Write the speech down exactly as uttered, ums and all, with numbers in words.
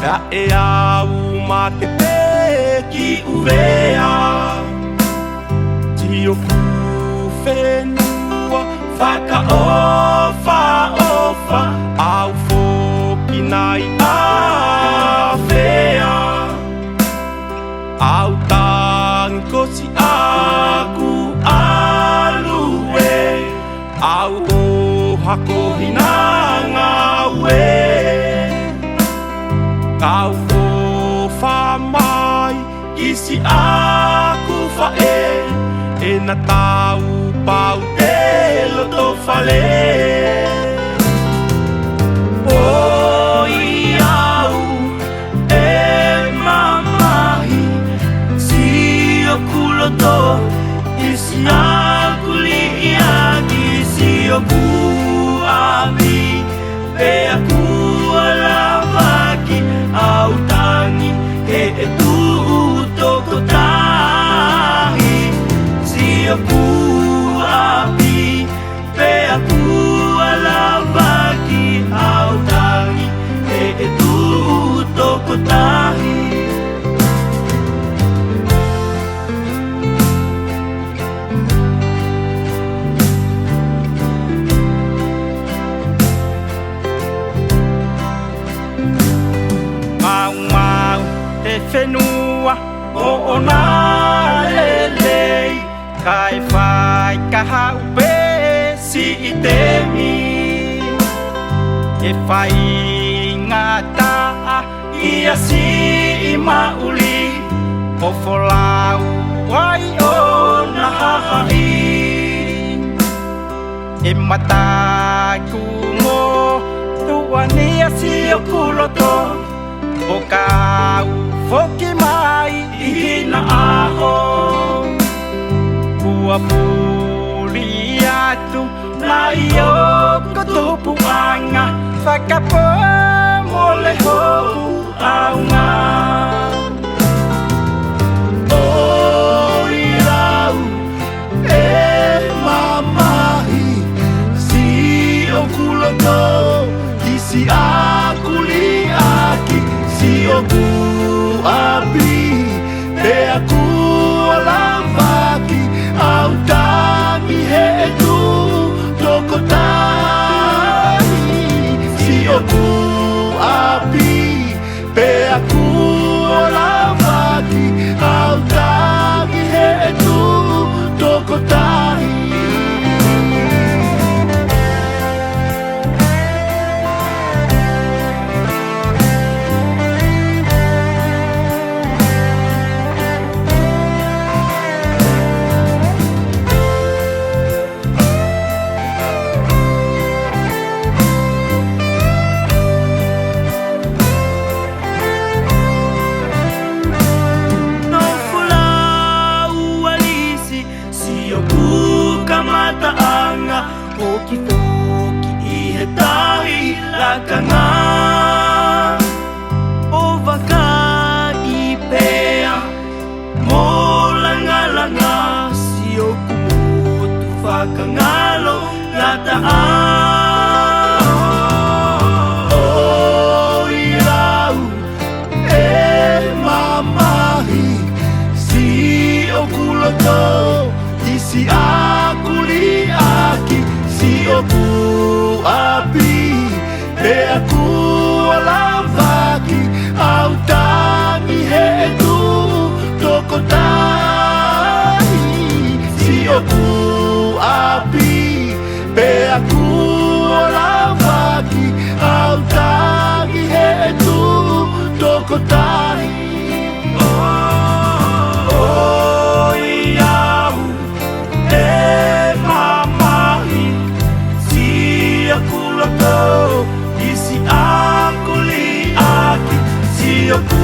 Kaʻe au mate pe ki ʻUvea, ʻi ʻoku fenua fakaʻofaʻofa, au foki nai ʻafea. Au tagi ko siʻaku ʻalue, au ʻoha ko hina gaue. Kau ʻofa mai ki siʻaku faʻe, ʻe ina tau pau te loto fale. ʻOi au ʻe mamahi, ʻi ʻoku loto, ʻi siʻaku liʻaki, ʻi ʻoku ʻapi, pea kua lavaki, au tagi he ʻe tuʻu tokotahi. ʻI ʻoku ʻapi, pea kua lavaki, au tagi he ʻe tuʻu tokotahi. Maumau te fenua ʻoʻona lelei, kaʻe fai ka haʻu pe siʻi temi. ʻE faigataʻa ia siʻi maʻuli ʻo folau ai ʻona hahaʻi. ʻE mataku mo tuʻania ʻi ʻoku loto, ʻo kau foki mai ʻi hina ʻaho. Kua puli atu nai ʻoku tupuʻaga, fakapoʻo mole hoku ʻaoga. ʻOi au ʻe mamahi, ʻi ʻoku loto, ʻi siʻaku liʻaki, ʻi ʻoku ʻapi, pea kua lavaki, au tagi he ʻe tuʻu tokotahi. ʻI ʻoku ʻapi, pea kua lavaki, au tagi he ʻe tuʻu tokotahi. Nofo lau alisi, ʻi ʻoku kamataʻaga, ʻo kifoki ʻi he tahi lakaga. ʻO vakai pea mo lagalaga, ʻi ʻoku motu fakagalo gataʻa. ʻOi au ʻe mamahi, ʻi ʻoku loto, ʻi siʻaku liʻaki, ʻi ʻoku ʻapi, pea kua lavaki, au tagi he ʻe tuʻu tokotahi. ʻI ʻoku ʻapi, pea kua lavaki, au tagi he ʻe tuʻu tokotahi. ʻOi au ʻe mamahi, ʻi ʻoku loto, ʻi siʻaku liʻaki, ʻi ʻoku